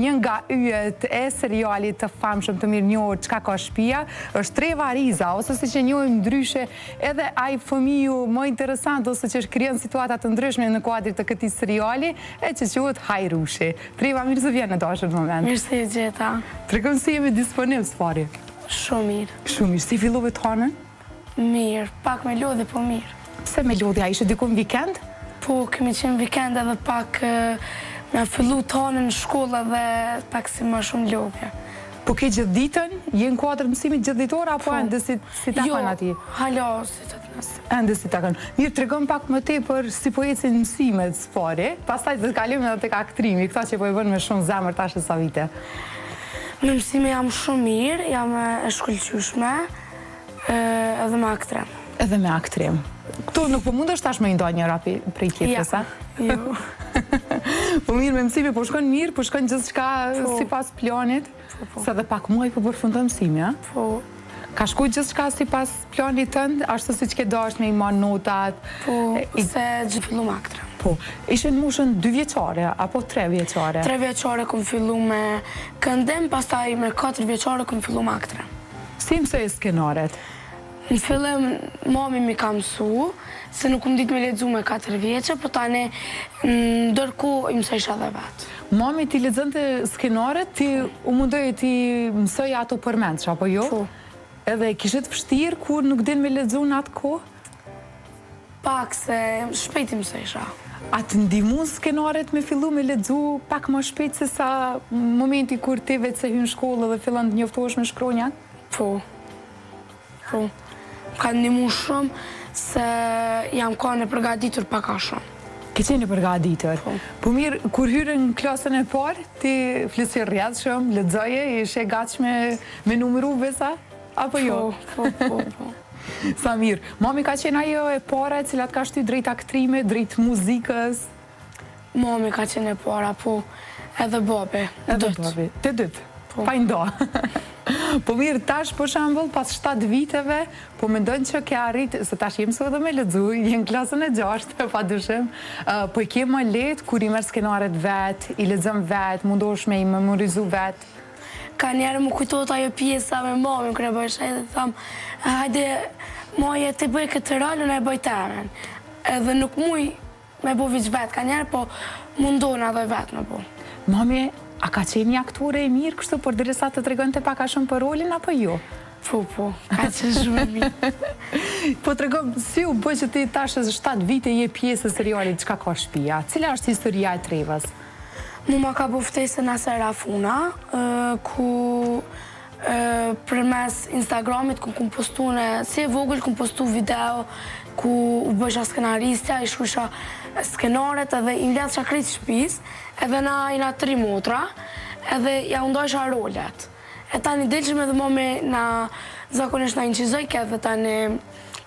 një nga yjet e serialit të famshëm të mirënjohur Çka ka shpia, është Treva Riza, ose siç e njohim ndryshe edhe ai fëmiu më interesant ose që krijon situata të ndryshme në kuadër të këtij seriali, e që quhet Hajrushi. Treva, mirë se vjen në Dashur në Moment. Mirë se ju gjeta. Tregom si je me disponim së pari. Shumë mirë. Shumë mirë. Si fillove të hanën? Mirë, pak me lodhje, po mirë. Pse me lodhje, a ishe diku në vikend? Po, kemi qenë në vikend edhe pak me fillu të hanën në shkollë edhe pak si ma shumë lodhje. Po ke gjithë ditën? Je në kuadër të mësimit gjithëditor apo po. ende s'i s'i takon jo, atij? Jo, hala s'i takon. Ende s'i takon. Mirë, tregom pak më tepër si po ecin mësimet së pari, pastaj do të kalojmë edhe tek aktrimi, këta që po e bën me shumë zemër tash e sa vite. Në mësime jam shumë mirë, jam e shkëlqyeshme. Edhe me aktrim. Edhe me aktrim. Këto nuk po mundesh tash me i nda njëra prej tjetrës, a? Jo. Po mirë, me mësime, po shkon mirë, po shkon gjithçka po. sipas planit. Po, po. Se edhe pak muaj po përfundon mësimi, a? Po. Ka shku gjithçka sipas planit tënd, ashtu siç ke dashtë me i marrë notat. Po, se gjithë fillu me aktrim. Po, ishe në moshën dy vjeçare, apo tre vjeçare? Tre vjeçare kom fillu me këndim, pastaj me katër vjeçare kom fillu me aktrim. Si i mësoje skenaret? Në fillim mami m'i ka mësu, se nuk kum ditë me lexu me 4 vjeçe, po tani ndërkohë i mësojsha edhe vetë. Mami t'i lexonte skenaret, ti u mundoje t'i mësoje ato përmendsh, apo jo? Po. Edhe e kishe të vështirë kur nuk din me lexu në atë kohë? Pak se shpejt i mësojsha. A të ndihmun skenaret me fillu me lexu pak ma shpejt se sa momenti kur ti veç se hyn n'shkollë dhe fillon të njoftohesh me shkronjat? Po. Po. Më ka ndihmu shumë se jam kanë e përgatitur pak a shumë. Ke qenë e përgatitur? Po. Po mirë, kur hyre në klasën e parë, ti flisje rrjedhshëm, lexoje, ishe e gatshme me numëru besa? Apo jo? Po, po, po, po. Sa mirë. Mami ka qenë ajo e para e cila të ka shty drejt aktrimit, drejt muzikës? Mami ka qenë e para, po. Edhe babi. Edhe babi. Të dytë. Po. Pa i nda. Po mirë, tash për shembull, pas 7 viteve, po mendon që ke arrit, se tash je mësu edhe me lexu, je në klasën e gjashtë, pa dyshim, po i ke më lehtë kur i merr skenaret vetë, i lexon vetë, mundohesh me i memorizu vetë? Kanjëherë më kujtohet ajo pjesa me mamin kur e bëjsha edhe tham, hajde maje ti bëj këtë rol, unë e bëj temen. Edhe nuk muj me bo veç vet kanjëherë, po mundohna edhe vet me bo. Mami, a ka qenë një aktore e mirë kështu përderisa të tregonte pak a shumë për rolin apo jo? Po, po, ka qenë shumë e mirë. Po tregom, si u bë që ti tash e 7 vite je pjesë e serialit Çka ka shpia? Cila është historia e Trevës? Mu ma ka bo ftesën Naser Rafuna, ku përmes Instagramit ku kum postu në, si e vogël kum postu video ku u bëjsha skenaristja, i shkrujsha skenaret edhe i mbledhsha krejt shpis, edhe na jena tri motra, edhe ja u ndajsha rolet. E tani delshim edhe mami na zakonisht na inçizojke edhe tani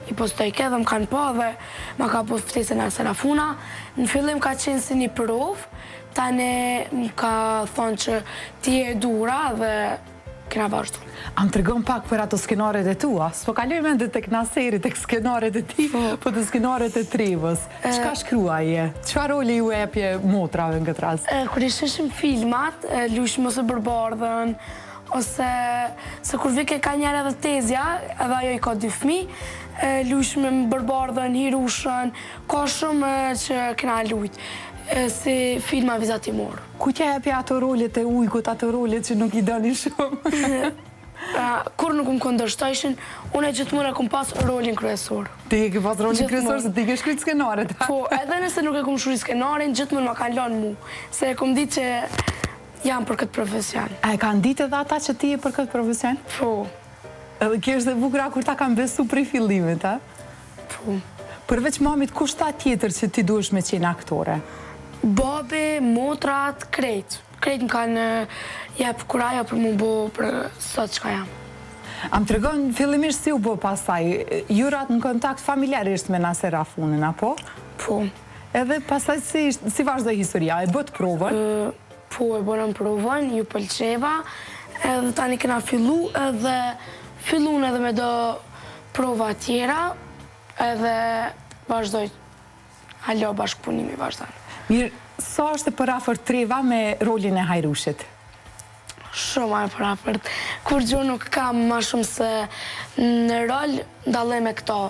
i postojke dhe më kanë pa dhe ma ka bo ftesën Naser Rafuna. Në fillim ka qenë si një provë, tani më ka thonë që ti je e duhura dhe kena vazhdu. A më tregon pak për ato skenaret e tua? S'po kalojmë ende tek Naseri, tek skenaret e tij, po, po te skenaret e Trevës. Çka shkruaje? Çfarë roli ju epje motrave në këtë rast? Kur i shihshim filmat, lujshim ose Borëbardhën, ose se kur vike kanjëherë edhe tezja, edhe ajo i ka dy fëmijë, lujshim Borëbardhën, Hirushën, ka shumë që kena lujt, si filma vizatimor. Kujt ja jepje ato rolet e ujkut, ato rolet që nuk i doni shumë? Kurrë nuk më kundërshtojshin, unë gjithmonë e kom pas rolin kryesor. Ti e ke pas rolin kryesor se ti ke shkrujt skenaret. Po, edhe nëse nuk e kom shkrujt skenarin, gjithmonë ma kanë lënë mu, se e kom ditë që jam për këtë profesion. A e kanë ditë edhe ata që ti je për këtë profesion? Po. Edhe kjo është e bukura kur ta kanë besu prej fillimit, a? Po. Përveç mamit, kush tha tjetër që ti duhesh me qenë aktore? Babi, motrat, krejt. Krejt më kanë jep kurajo për m'u bo për sot çka jam. A më tregon fillimisht si u bo pastaj? Ju ratë në kontakt familjarisht me Naser Rafunën, apo? Po. Edhe pastaj si, si vazhdoi historia? E bëtë provën? Po, e bënëm provën, ju pëlqeva, edhe tani kena fillu edhe fillun edhe me do prova tjera, edhe vazhdoj, hala bashkëpunimi vazhdon. Mirë, sa është e përafërt Treva me rolin e Hajrushit? Shumë ma e përafërt. Kurgjo nuk kam ma shumë se në rol dallim me këto.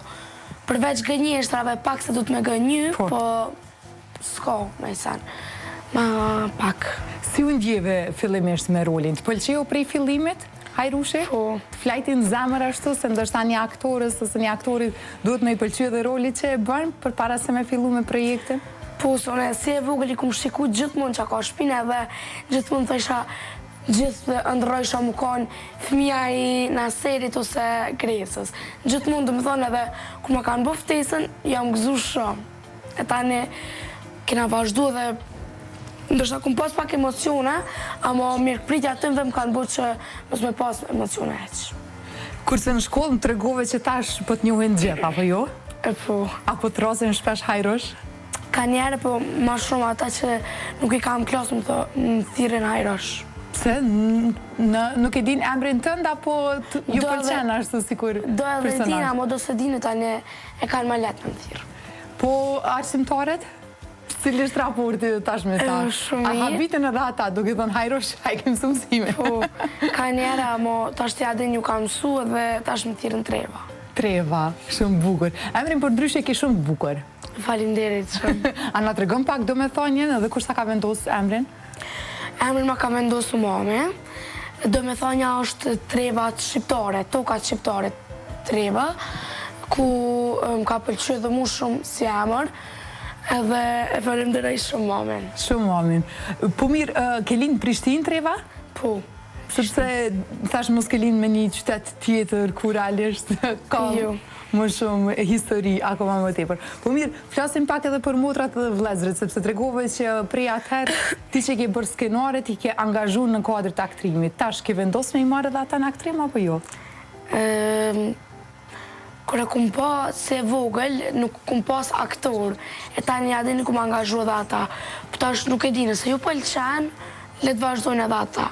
Përveç gënjeshtrave pak se duhet me gënjy, po, po s'ka naj sen. Ma pak. Si u ndjeve fillimisht me rolin? Të pëlqeu prej fillimit, Hajrushi? Po. Të flajti në zemër ashtu se ndoshta një aktores ose një aktorit duhet me i pëlqy edhe roli që e bën përpara se me fillu me projektin? Po, se unë si e vogël i kum shiku gjithmonë çka ka shpina edhe gjithmonë thojsha gjithë ëndrrojsha mu kon fëmija i Naserit ose Gresës. Gjithmonë domethonë edhe kur ma kanë bo ftesën jam gëzu shumë. E tani kena vazhdu edhe ndoshta kum pas pak emocione, ama mirëpritja e tymve më kanë bo që mos me pas emocione hiç. Kurse në shkollë më tregove që tash po të njohin gjithë, apo jo? E po. A po të thrrasin shpesh Hajrush? Kanjëherë po ma shumë ata që nuk i kam klasë më më thirrin Hajrush. Pse? Nuk e dinë emrin tënd apo ju pëlqen ashtu sikur personazh? Do edhe e dinë, ama do s'e dinë tani e kanë ma lehtë me më thirrë. Po arsimtaret? Cili është raporti tash me ta? Shumë mirë. A habiten edhe ata, duke thënë Hajrush, a i ke mësu mësimin? Po, kanjëherë, amo tash ti a din ju kam mësu edhe tash më thirrin Treva. Treva, shumë bukur. Emrin përndryshe e ke shumë të bukur. Faleminderit shumë. A na tregon pak domethënien edhe kush ta ka vendosë emrin? Emrin ma ka vendosur mami. Domethënia është trevat shqiptare, tokat shqiptare treva, ku më ka pëlqy edhe mu shumë si emër. Edhe e falenderoj shumë mamin. Shumë mamin. Po mirë, ke lind në Prishtinë Treva? Po. Sepse thash mos ke lind në një qytet tjetër ku realisht ka jo. më shumë histori akoma më tepër. Po mirë, flasim pak edhe për motrat dhe vëllezërit, sepse tregove që prej atëherë ti që ke bërë skenaret i ke angazhu në kuadër të aktrimit. Tash ke vendosur me i marrë edhe ata në aktrim apo jo? Ëm Kur e kum pa si e vogël, nuk kum pas aktor, e tani a dini kum angazhu edhe ata. Po tash nuk e di, nëse ju pëlqen, le të vazhdojnë edhe ata.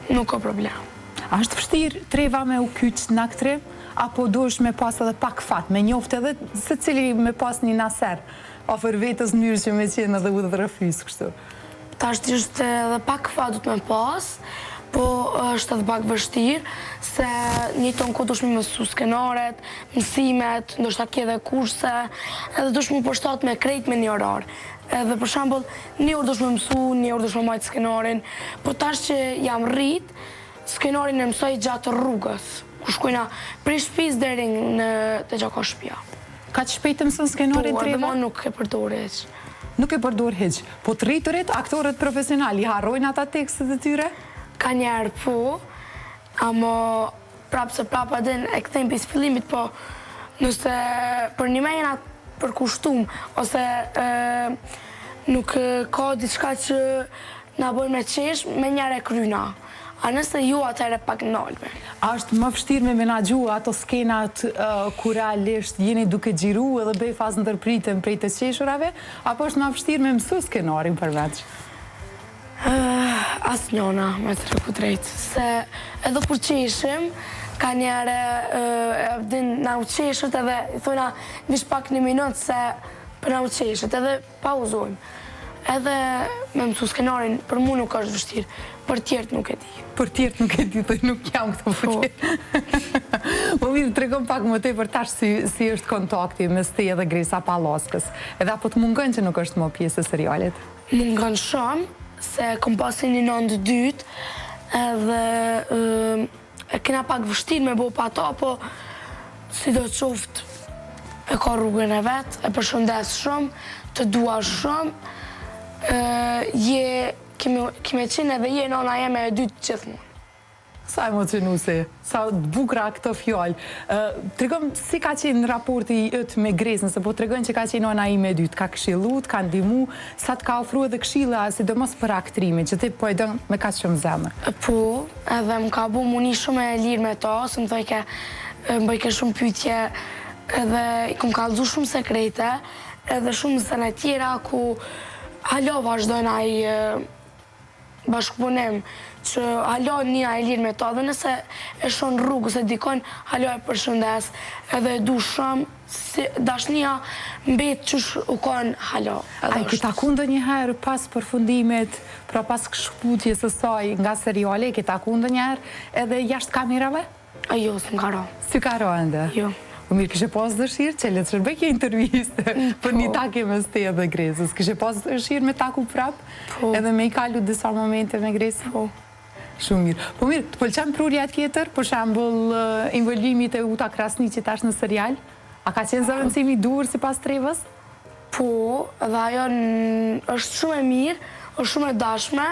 Nuk ka problem. A është vështirë Treva me u kyç në aktrim, apo duhesh me pas edhe pak fat, me njoft edhe secili me pas një Naser afër vetes në mënyrë që me qenë edhe udhërrëfyes kështu? Tashti është edhe pak fat duhet me pas, po është edhe pak vështirë, se njëjtën kohë duhesh me mësu skenaret, mësimet, ndoshta ke edhe kurse, edhe duhesh mu përshtat me krejt me një orar. Edhe për shembull, një orë duhesh me mësu, një orë duhesh me majtë skenarin, po tash që jam rrit, skenarin e mësoj gjatë rrugës, kur shkojna prej shpisë deri në te çka ka shpia. Kaq shpejt e mëson skenarin Treva? Po, edhe ma nuk e përdor hiç. Nuk e përdor hiç. Po të rriturit, aktorët profesionalë, i harrojnë ata tekstet e tyre? Kanjëherë po, amo prapë se prapë a din e kthejmë prej fillimit, po nëse përnjëmend jena përkushtum ose nuk ka diçka që na bën me qesh, menjëherë e kryna. A nëse jo atëherë pak nalme. A është më vështirë me menaxhu ato skenat ku realisht jeni duke xhiru edhe befas ndërpriten prej të qeshurave, apo është ma vështirë me mësu skenarin përmendsh? Asnjona, me të tregu drejt. Se edhe kur qeshim, kanjëherë e din na u qeshët edhe i thojna veç pak një minut se po na u qeshët edhe Pauzojmë. Edhe me mësu skenarin, për mu nuk është vështirë, për tjerët nuk e di. Për tjerët nuk e di, dhe nuk jam këto për po. tjerët. Po mirë, tregom pak më tepër tash si, si është kontakti mes teje edhe Gresa Pallaskës. Edhe apo të mungon që nuk është më pjesë e serialit? Mungon shumë, se kom pas një nënë të dytë, edhe E kena pak vështirë me bo pa ta, po sido qoftë e ka rrugën e vet, e përshëndes shumë, të dua shumë, je, ke me qenë edhe je nana jeme e dytë gjithmonë. Sa emocionuese, sa të bukura këto fjalë. Tregom si ka qenë raporti yt me Gresën, se po tregon që ka qenë nana ime e dytë, të ka këshillu, të ka ndihmu, sa të ka ofru edhe këshilla, sidomos për aktrimin, që ti po e don me kaq shumë zemër. Po, Edhe më ka bo mu ni shumë e lirë me to, se më thojke, më bëjke shumë pyetje, edhe i kom kallzu shumë sekrete, edhe shumë sene tjera ku hala vazhdon ai. bashkëpunim, që hala nihna e lirë me ta, dhe nëse e shoh në rrugë ose dikon, hala e përshëndes, edhe e du shumë, si dashnia mbet qysh u kon hala edhe A e ke është. taku ndonjëherë pas përfundimit, pra pas shkëputjes së saj nga seriali, e ke taku ndonjëherë edhe jashtë kamerave? A jo, s'më ka ra. S'të ka ra ende? Jo. Po mirë, kishe pas dëshirë që le të shërbej kjo intervistë për një Po. takim mes teje dhe Gresës. Kishe pas dëshirë me taku prap? Po. Edhe me i kalu disa momente me Gresën? Po. Shumë mirë. Po mirë, të pëlqen prurja tjetër, për shembull involvimi i Teuta Krasniqit tash në serial? A ka qenë zëvendësimi i duhur sipas Trevës? Po, edhe ajo është shumë e mirë, është shumë e dashme,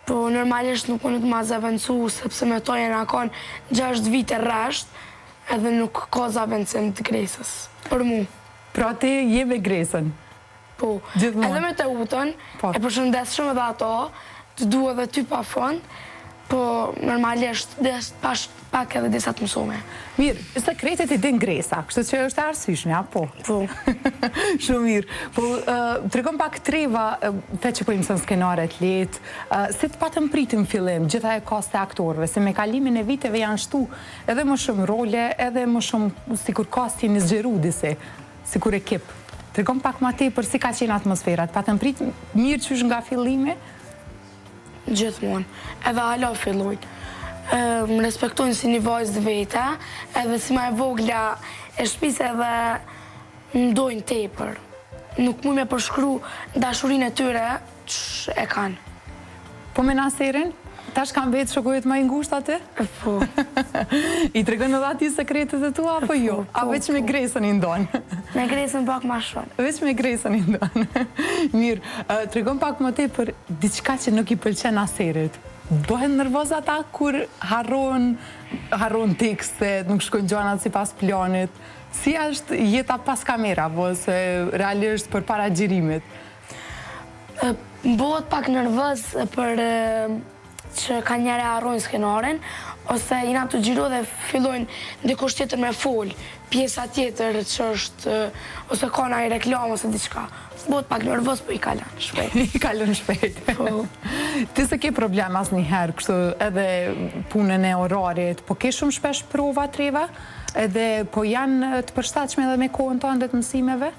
po normalisht nuk mundet ma zëvendësu, sepse me to jena kon 6 vite rresht, edhe nuk ka zëvendësim të Gresës, për mu. Pra ti je me Gresën? Po, edhe me Teutën, po. e përshëndes shumë edhe ato, të du edhe ty pa fund, po normalisht des pash pak edhe disa të mësume. Mirë, sekretet i din Gresa, kështu që është e arsyeshme, apo? Po. Shumë mirë. Po, tregom pak Treva, the që po i mëson skenaret lehtë, si të patën pritë në fillim, gjitha e kasta e aktorëve, se me kalimin e viteve janë shtu edhe më shumë role, edhe më shumë sikur kasti u zgjeru disi. Sikur ekip. Tregom pak ma tepër si ka qenë atmosfera, të patën prit mirë qysh nga fillimi? Gjithmonë. Edhe hala fillojnë. Më respektojnë si një vajzë të vete, edhe si ma e vogla e shpisë edhe më dojnë tepër. Nuk muj me përshkru dashurinë e tyre që e kanë. Po me Naserin? Tash ka mbetë shoku yt ma i ngushtë aty? Po. I tregon edhe atij sekretet e tua apo jo? Po, A veç me po. Gresën i ndon? Me Gresën pak ma shumë. Veç me Gresën i ndon. Mirë, tregom pak më tepër diçka që nuk i pëlqen Naserit. Bëhen nervoz ata kur harron, harron tekstet, nuk shkojnë gjanat sipas planit. Si është jeta pas kamerave ose realisht përpara xhirimit? Bëhet pak nervoz për që kanjëherë e harrojnë skenarin, ose jena tu xhiru dhe fillojnë dikush tjetër me fol, pjesa tjetër që është, ose ka naj reklamë ose diçka. Bëhet pak nervoz, po i kalon shpejt. I kalon shpejt. Po. Ti s'e ke problem asnjëherë, kështu edhe punën e orarit, po ke shumë shpesh prova Treva, edhe po janë të përshtatshme edhe me kohën tënde të mësimeve?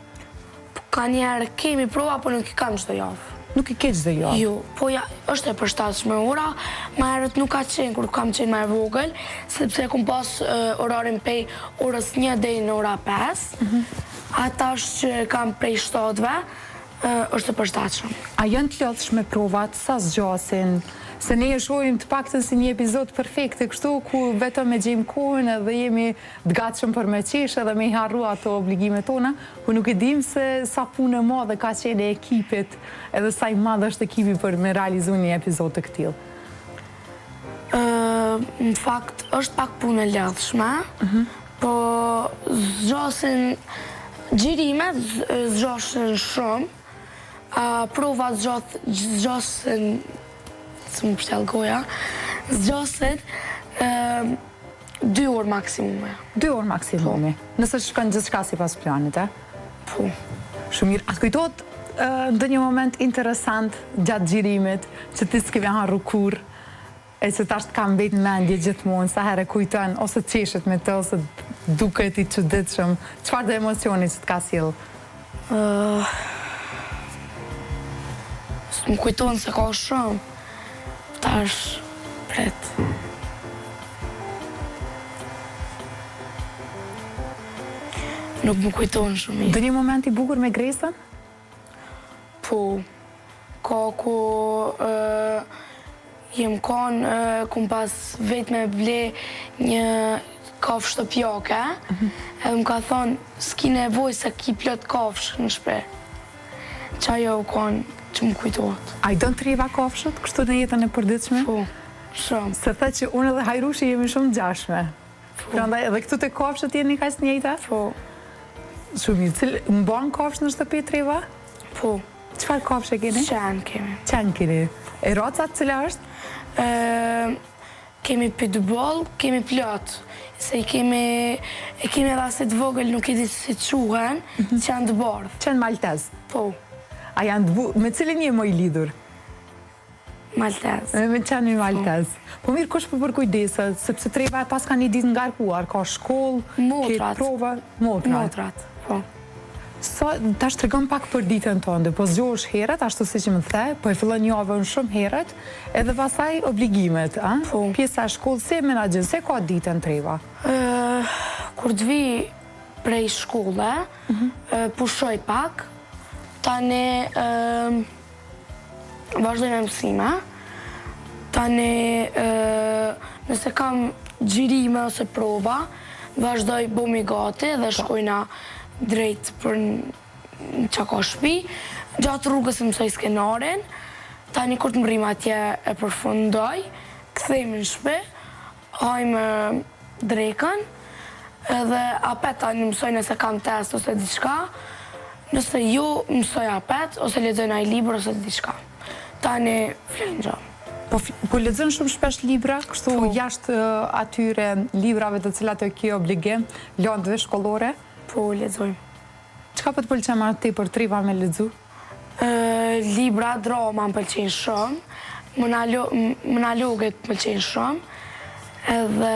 Kanjëherë kemi prova, po nuk i kam çdo javë. Nuk i ke çdo javë? Jo, po ja, është e përshtatshme ora, ma herët nuk ka qenë kur kam qenë ma e vogël, sepse e kom pas orarin prej orës 1 deri në ora 5, mhm. a tash që kam prej 7-ve, është e përshtatshme. A janë të lodhshme provat, sa zgjasin? Se ne e shohim të paktën si një epizod perfekt, kështu ku vetëm e gjejmë kohën edhe jemi të gatshëm për me qesh edhe me i harru ato obligimet tona, po nuk e dimë se sa punë e madhe ka qenë e ekipit edhe sa i madh është ekipi për me realizu një epizod të këtillë. Në fakt, është pak punë e lodhshme, mhm. po zgjasin xhirimet zgjasin shumë, provat zgjasin, s'më pështjell goja, zgjasin Dy orë maksimumi. Dy orë maksimumi. Po. Nëse shkon gjithçka sipas planit, e? Po. Shumë mirë. A të kujtohet ndonjë moment interesant gjatë xhirimit që ti s'ke me harru kurrë e që tash të ka mbet në mendje gjithmonë sa herë e kujton ose qeshet me të ose duket i çuditshëm, çfarëdo emocioni që të ka sjellë? S'më kujtohen se ka shumë. Tash pret. Nuk më kujtohen shumë mirë. Ndonjë moment i bukur me Gresën? Po. Ka ku jem kon, kum pas vet me ble një kafshë shtëpiake, mhm. edhe më ka thonë, s'ki nevojë se ki plot kafshë në shpi. Qajo u kon që më kujtohet. A i don Treva kafshët kështu në jetën e përditshme? Po, shumë. Se the që unë edhe Hajrushi jemi shumë ngjashme. Po. Prandaj edhe këtu te kafshët jeni kaq të njëjta? Po. Shumë mirë. Cil mban kafshë në shtëpi Treva? Po. Çfarë kafshë keni? Qen kemi. Qen keni. E raca cila është? Ë Kemi pitbull, kemi plot, se i kemi, e kemi edhe asi të vogël, nuk e di si quhen, mhm. që janë të bardhë. Qen maltez? Po. A janë të bu... Me cilin je më i lidhur? Maltez. Me qenin Maltez. Po mirë, kush po përkujdeset, sepse Treva e paska një ditë ngarkuar, ka shkollë, ke prova, motrat. Motrat, po. Sa, tash tregom pak për ditën tënde, po zgjohesh herët, ashtu siç më the, po e fillon javën shumë herët, edhe pastaj obligimet, a? Po. Pjesa e shkollës, si e menaxhon, si e ka ditën Treva? Kur të vi prej shkolle, mhm. pushoj pak, tani vazhdoj me mësime, tani nëse kam xhirime ose prova, vazhdoj bohmi gati dhe po. shkojna drejt për në qa ka shpi. Gjatë rrugës e mësoj skenarin, tani kur të mrrim atje e përfundoj, kthehemi në shpi, Hajmë drekën, edhe apet tani mësoj nëse kam test ose diçka, nëse jo mësoj apet ose lexoj naj libër ose diçka. Tani flej në gjumë. Po po lexon shumë shpesh libra, kështu po. jashtë atyre librave të cilat e ke obligim, lëndëve shkollore? Po, lexoj. Çka po të pëlqen ma tepër Treva me lexu? Libra, drama më pëlqejnë shumë, monologet më pëlqejnë shumë, edhe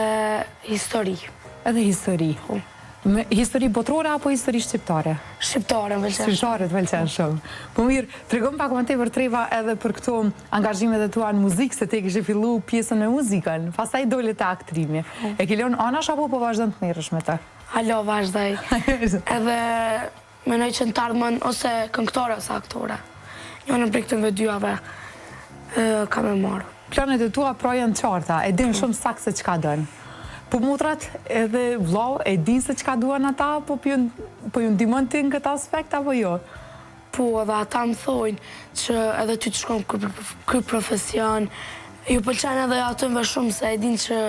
histori. Edhe histori. Po. Me histori botërore apo histori shqiptare? Shqiptare më pëlqen. Shqiptare të pëlqen shumë. Po mirë, tregom pak më tepër Treva edhe për këto angazhimet e tua në muzikë, se ti e kishe fillu pjesën me muzikën, pastaj dole te aktrimi. Po. E ke lënë anash apo po vazhdon të merresh me të? Hala vazhdoj. Edhe Mendoj që në të ardhmen ose këngëtare ose aktore. Njënën prej këtyre dyjave kam me marrë. Planet e tua pra janë të qarta, e din shumë saktë se çka don. Po motrat edhe vllau e din se çka duan ata apo po ju po ju ndihmon ti në këtë aspekt apo jo? Po edhe ata më thojnë që edhe ty të shkon ky profesion, ju pëlqen edhe atyne shumë se e din që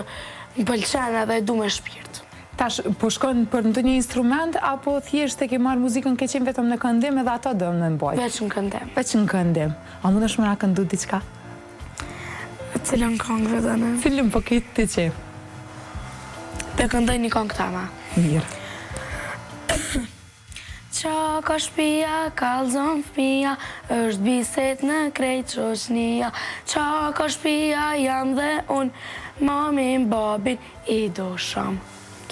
më pëlqen edhe e du me shpirt. Tash, po shkon për ndonjë instrument apo thjesht e ke marrë muzikën ke qenë vetëm në këndim edhe ato do me mbajt? Veç në këndim. Veç në këndim. A mundesh me na këndu diçka? Cilën këngë po doni? Cilën po ke ti qejf? Po këndoj një këngë teme. Mirë. Qa ka shpia, kallzon fmija, është bisedë në krejt shoqnia. Qa ka shpia, jam dhe unë, mamin, babin, i do shumë.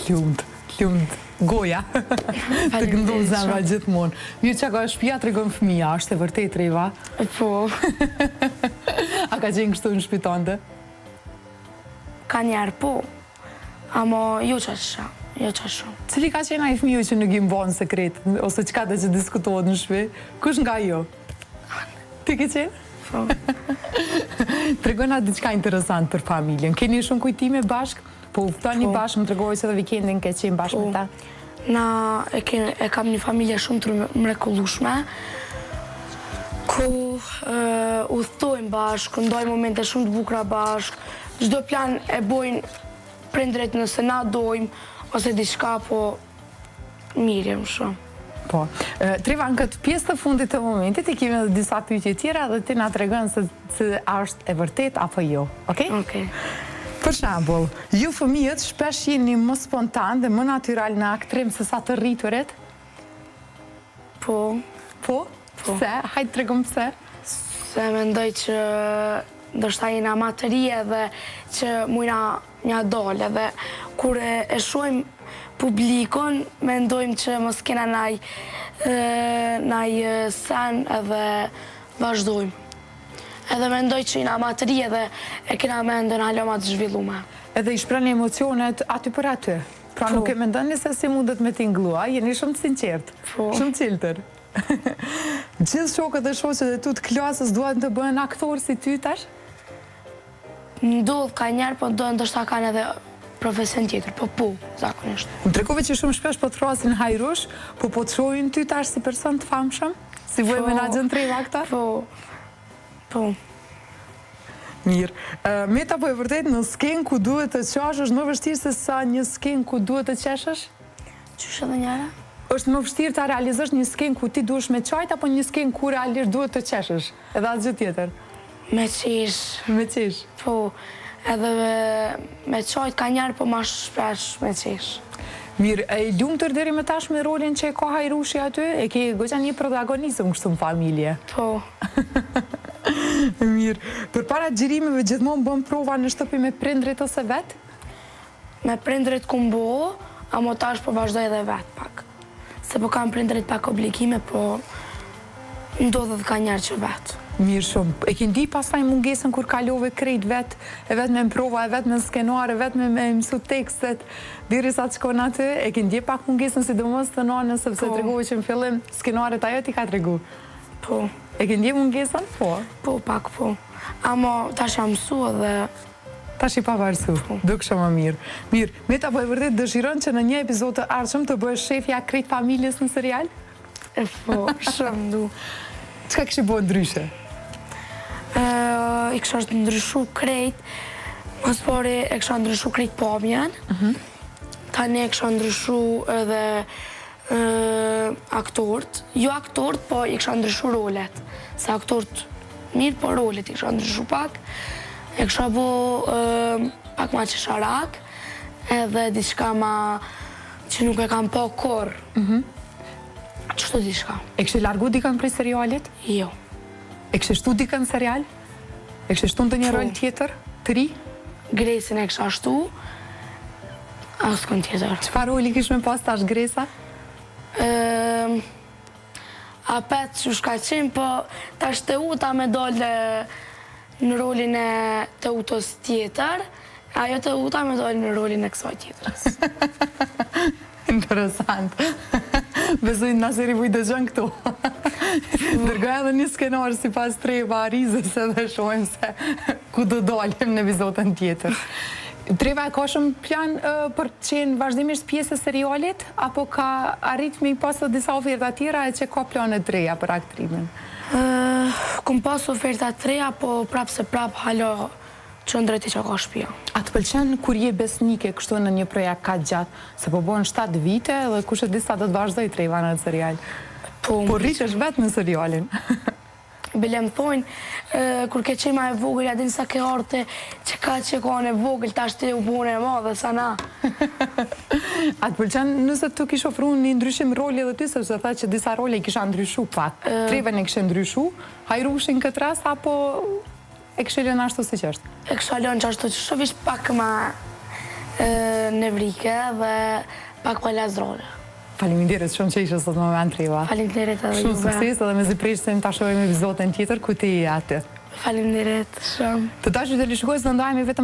T'lumt, t'lumt goja. Të këndoftë zemra gjithmonë. Mirë qa ka shpia tregon fëmija, është e vërtetë Treva? Po. A ka qenë kështu në shpi tënde? Kanjëherë po. Amo jo qaq shumë, jo qaq shumë. Cili ka qenë ai fëmiu që nuk i mban sekret, ose çka do që diskutohet në shtëpi? Kush nga ju? Ti ke qenë? Po. Tregona diçka interesant për familjen. Keni shumë kujtime bashkë? Po udhëtoni po. bashkë, më tregove se edhe vikendin ke qenë bashkë me po. ta. Na e, ke, e kam një familje shumë të mrekullueshme ku udhëtojmë bashkë, ndajmë momente shumë të bukura bashkë, Çdo plan e bojnë prindërit nëse na dojmë ose diçka, po mirë jem shumë. Po. Treva, në këtë pjesë të fundit të momentit, i kemi edhe disa pyetje tjera dhe ti na tregon se, se a është e vërtetë apo jo. Okej? Okej. Për shembull, ju fëmijët shpesh jeni më spontan dhe më natyral në aktrim se sa të rriturit? Po. Po? Po. Pse? Hajde tregom pse? Se mendoj që ndoshta jena ma të ri edhe që mujna m'ja dalë edhe kur e shohim publikun mendojmë që mos kena naj naj sen edhe vazhdojmë. Edhe mendoj që jena ma të ri edhe e kena mendjen hala ma të zhvillume. Edhe i shprehni emocionet aty për aty. Pra nuk e mendoni se si mundet me tingëllu, a? Jeni shumë të sinqertë, shumë çiltër. Gjithë shokët dhe shoqet e tu të klasës duan të bëhen aktorë si ty tash? Ndodh kanjëherë, po do ndoshta kanë edhe profesion tjetër, po po, zakonisht. Më tregove që shumë shpesh po të thrrasin Hajrush, po po të shohin ty tash si person të famshëm? Si po e menaxhon Treva këtë? Po, po. Mirë. Meta po e vërtetë në skenë ku duhet të qash është më vështirë se sa një skenë ku duhet të qeshësh? Qysh edhe njëherë? Është më vështirë ta realizosh një skenë ku ti duhesh me qajt apo një skenë ku realisht duhet të qeshësh, edhe asgjë tjetër? Me qesh. Me qesh. Po, edhe me qajt kanjëherë, po ma shpesh me qesh. Mirë, e lumtur deri më tash me rolin që e ka Hajrushi aty? E ke goxha një protagonizëm kështu në familje. Po. Mirë. Përpara xhirimeve gjithmonë bën prova në shtëpi me prindrit ose vetë? Me prindrit kum bo, amo tash po vazhdoj edhe vetë pak. Se po kam prindrit pak obligime, po ndodh edhe kanjëherë që vetë. Mirë shumë. E ke ndi pastaj mungesën kur kalove krejt vetë, e vetme në prova, e vetme në skenar, e vetme me mësu tekstet, derisa të shkon aty, e ke ndje pak mungesën sidomos të nanës, sepse po. tregove që në fillim skenaret ajo t'i ka tregu. Po. E ke ndje mungesën? Po. Po, pak po. Amo tash jam mësu edhe Tash je pavarësu, po. Dukshëm më mirë. Mirë, Meta po e vërtet dëshiron që në një epizod të ardhshëm të bëhesh shefja krejt familjes në serial? E po, shumë du. Çka kishe bo ndryshe? I kisha ndryshu krejt, ma s'pari e kisha ndryshu krejt pamjen, mhm. tani e kisha ndryshu edhe aktort, jo aktort, po i kisha ndryshu rolet, se aktort mirë, po rolet i kisha ndryshu pak, e kisha bo pak ma qesharak, edhe diçka ma që nuk e kam pa kurrë. Mhm. Qështu diçka. E kishe largu dikën prej serialit? Jo. E kishe shtu dikën në serial? E kishe shtu ndonjë po. rol tjetër? Të ri? Gresin e kisha shtu, askën tjetër. Çfarë roli kish me pas tash Gresa? Ëm apet qysh ka qenë, po tash Teuta me dalë në rolin e Teutës tjetër, ajo Teuta me dalë në rolin e kësaj tjetrës. Interesant. Besoj Naseri po i dëgjon këto. Dërgoj edhe një skenar sipas Treva Rizës edhe shohim se ku do dalim në epizodën tjetër. Treva e ka shumë plan për të qenë vazhdimisht pjesë e serialit, apo ka arrit me i pas edhe disa oferta tjera e që ka plane të reja për aktrimin? Kom pas oferta të reja, po prapë se prapë hala qëndroj te çka ka shpia. A të pëlqen kur je besnike kështu në një projekt kaq gjatë, se po bëhen 7 vite dhe kush e di sa do të vazhdojë Treva në serial. Po, po rritesh vetë me serialin. Bile më thojnë, kur ke qenë ma e vogël, a din sa ke ardhë që ka që ka e vogël, tash ti u bone e madhe, sa na. A të pëlqen nëse të kish ofru një ndryshim roli edhe ty, sepse tha që disa role i kisha ndryshu pak. Trevën e kishe ndryshu, Hajrushin këtë rast, apo e kishe lënë ashtu siç është? E kisha lënë që ashtu që shovish pak ma nevrike dhe pak ma lazrone. Faleminderit shumë që ishe sot me ne Treva. Faleminderit edhe juve. Shumë sukses edhe mezi presim ta shohim epizodin tjetër ku ti je aty. Faleminderit shumë. Të dashur teleshikues, do ndahemi vetëm.